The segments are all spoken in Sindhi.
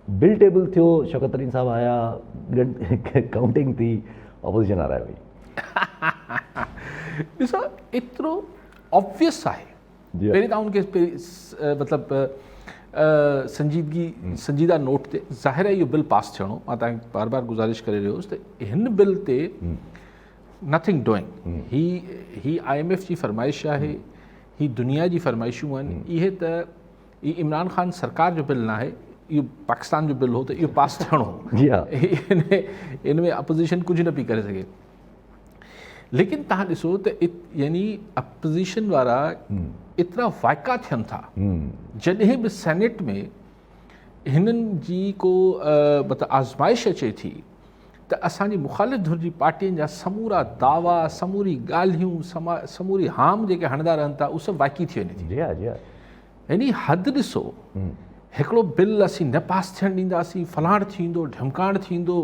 بل ٽيبل ٿيو شوڪت ترين صاحب آيا ڪائونٽنگ ٿي اپوزيشن هارائي وئي. ڏسو ايترو آبويس آهي پهرين ته ان کي مطلب سنجيدگي سنجيده نوٽ تي ظاهر آهي اهو بل پاس ٿيڻو مان تان بار بار گزارش ڪري رهيو هوس ته هن بل تي nothing doing he he I M F جي فرمائش آهي هي دنيا جي فرمائشون آهن اهي ته هي عمران خان سرڪار جو بل ناهي اهو پاڪستان جو بل هو ته اهو پاس ٿيڻو هو جي ها ان ۾ اپوزيشن ڪجهه نه پئي ڪري سگهي ليڪن تهان ڏسو ته يعني اپوزيشن وارا ايترا وائکا ٿين ٿا جڏهن به سينيٽ ۾ هنن جي ڪو مطلب آزمائش اچي ٿي ته اسان جي مخالف ڌر جي پارٽين جا سمورا دعويٰ، سموري ڳالهيون، سموري هام جيڪي هڻندا رهن ٿا اهو سڀ وائکي ٿي وڃي ٿي. جي ها جي ها. يعني حد ڏسو هڪڙو بل اسين نه پاس ٿيڻ ڏينداسين، فلاڻ ٿيندو، ڍمڪاڻ ٿيندو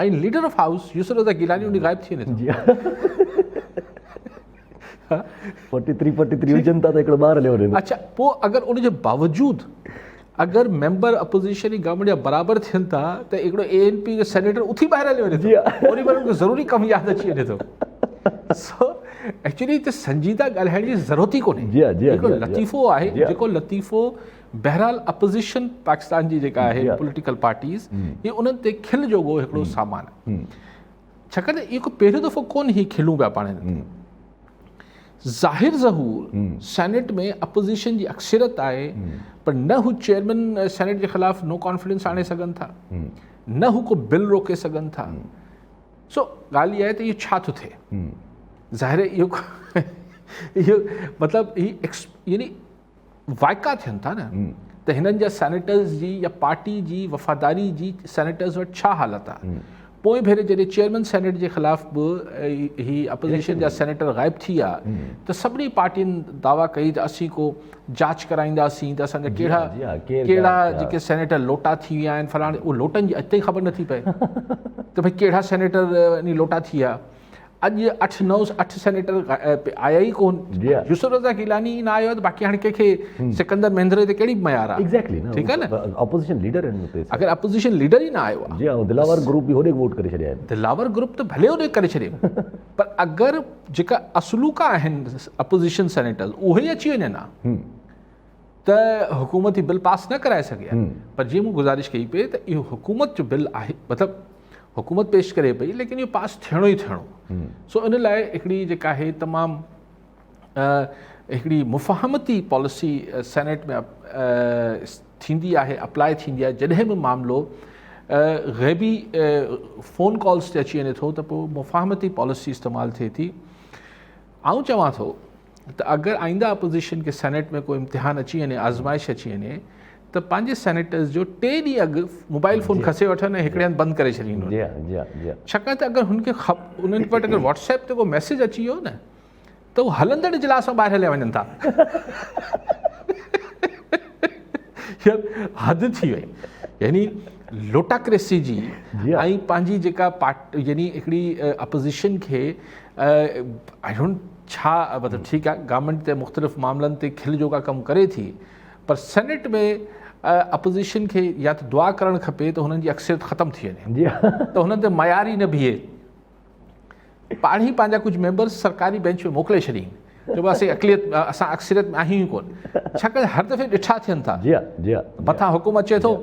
۽ leader of house Yousuf Raza Gilani ان غائب ٿي وڃي ٿو. جي ها. 43 43 هجن ٿا ته هڪڙو ٻار هليو وڃي ٿو. اڇا پوء اگر ان جي باوجود اگر ميمبر اپوزيشن ۽ گورنمينٽ جا برابر ٿين ٿا ته هڪڙو اي اين پي جو سينيٽر اٿي ٻاهر هليو وڃي ٿو اوڏي مهل ان کي ضروري ڪم ياد اچي وڃي ٿو سو ايڪچولي هتي سنجيده ڳالهائڻ جي ضرورت ئي ڪونهي جي جي هڪڙو لطيفو آهي جيڪو لطيفو بهرحال اپوزيشن پاڪستان جي جيڪا آهي پوليٽيڪل پارٽيز هي انهن تي کل جوڳو هڪڙو سامان آهي ڇاڪاڻ ته اهو پهريون دفعو ڪون هي کلون پيا پاڻ ظاهر ظهور سينيٽ ۾ اپوزيشن جي اڪثريت آهي پر نه هو چيئرمين سينيٽ جي خلاف نو ڪانفيڊنس آڻي سگهن ٿا نه هو ڪو بل روڪي سگهن ٿا سو ڳالهه اها آهي ته اهو ڇا ٿو ٿئي ظاهر اهو اهو مطلب هي يعني وائکا ٿين ٿا نه ته هنن جا سينيٽرز جي يا پارٽي جي وفاداري جي سينيٽرز وٽ ڇا حالت آهي پوئين ڀيري جڏهن چيئرمين سينيٽ جي خلاف به هي اپوزيشن جا سينيٽر غائب ٿي ويا ته سڀني پارٽين دعويٰ ڪئي ته اسين ڪو جاچ ڪرائينداسين ته اسان جا ڪهڙا ڪهڙا جيڪي سينيٽر لوٽا ٿي ويا آهن فلاڻي اهو لوٽن جي اڄ تائين خبر نٿي پئي ته ڀئي ڪهڙا سينيٽر لوٽا ٿي ويا اڄ اٺ نو اٺ سينيٽر آيا ئي ڪون يوسف رضا گيلاني ئي نه آيو ته باقي هاڻي ڪنهن کي سڪندر مينڌري تي ڪهڙي معيار آهي ايگزيڪٽلي نه ٺيڪ آهي نه اپوزيشن ليڊر آهن اتي اگر اپوزيشن ليڊر ئي نه آيو آهي جي ها دلاور گروپ به هوڏي ووٽ ڪري ڇڏيا آهن دلاور گروپ ته ڀلي هوڏي ڪري ڇڏي پر اگر جيڪا اصلوڪا آهن اپوزيشن سينيٽرز اهي ئي اچي وڃن ها ته حڪومت هي بل پاس نه ڪرائي سگهي ها پر جيئن مون گذارش ڪئي پئي ته اهو حڪومت جو بل آهي مطلب حڪومت پيش ڪري پئي ليڪن اهو پاس ٿيڻو ئي ٿيڻو سو ان لاء هڪڙي جيڪا آهي تمام هڪڙي مفاهمتي پاليسي سينيٽ ۾ ٿيندي آهي اپلاء ٿيندي آهي جڏهن به معاملو غيبي فون ڪالز تي اچي وڃي ٿو ته پوء مفاهمتي پاليسي استعمال ٿئي ٿي آئون چوان ٿو ته اگر آئنده اپوزيشن کي سينيٽ ۾ ڪو امتحان اچي وڃي، آزمائش اچي وڃي ته پنهنجي سينيٽرز جو ٽي ڏينهن اڳ موبائل فون کسي وٺن ۽ هڪڙي هنڌ بند ڪري ڇڏين. ڇاڪاڻ ته اگر هن کي انهن وٽ اگر واٽس ايپ تي ڪو ميسيج اچي ويو نه ته هو هلندڙ اجلاس مان ٻاهر هليا وڃن ٿا. يار حد ٿي وئي يعني لوٽاڪريسي جي ۽ پنهنجي جيڪا پارٽ يعني هڪڙي اپوزيشن کي I don't ڇا مطلب ٺيڪ آهي گورنمينٽ تي مختلف معاملن تي کل جوڳا ڪم ڪري ٿي پر سينيٽ ۾ اپوزيشن کي يا ته دعا ڪرڻ کپي ته هنن جي اڪثريت ختم ٿي وڃي ته هنن تي معيار ئي نه بيهي پاڻ ئي پنهنجا ڪجهه ميمبرس سرڪاري بينچ ۾ موڪلي ڇڏين جو اسين اقليت اسان اڪثريت ۾ آهيون ئي ڪون ڇاڪاڻ هر دفعي ڏٺا ٿين ٿا جي ها جي ها مٿان حڪم اچي ٿو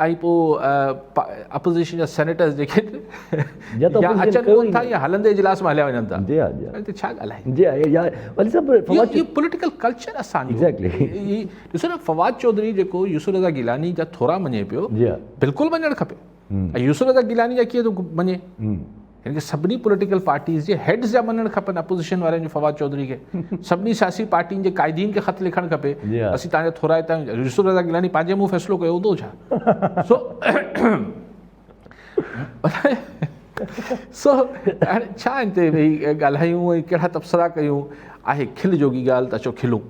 ۽ پوء اپوزيشن جا سينيٽرز جيڪي يا اچن ڪون ٿا يا هلندي اجلاس ۾ هليا وڃن ٿا جي ها جي ها ته ڇا ڳالهه آهي جي ها يا ولي صاحب فواد اهو پوليٽيڪل ڪلچر اسان جو ايگزيڪٽلي ڏسو نه فواد چوڌري جيڪو يوسف رضا گيلاني جا ٿورا مڃي پيو جي ها بلڪل مڃڻ کپي ۽ يوسف رضا گيلاني جا ڪيئن ٿو مڃي هن کي سڀني پوليٽيڪل پارٽيز جي هيڊز جا مڃڻ کپن اپوزيشن وارن جو فواد چوڌري کي سڀني سياسي پارٽين جي قائدين کي خط لکڻ کپي اسين تان جا ٿورائتا آهيون يوسف رضا گيلاني پنهنجي منهن فيصلو ڪيو هوندو ڇا سو سو هاڻي ڇا هن تي ويهي ڳالهايون ۽ ڪهڙا تبصرا ڪيون آهي کل جوڳي ڳالهه ته اچو کلون.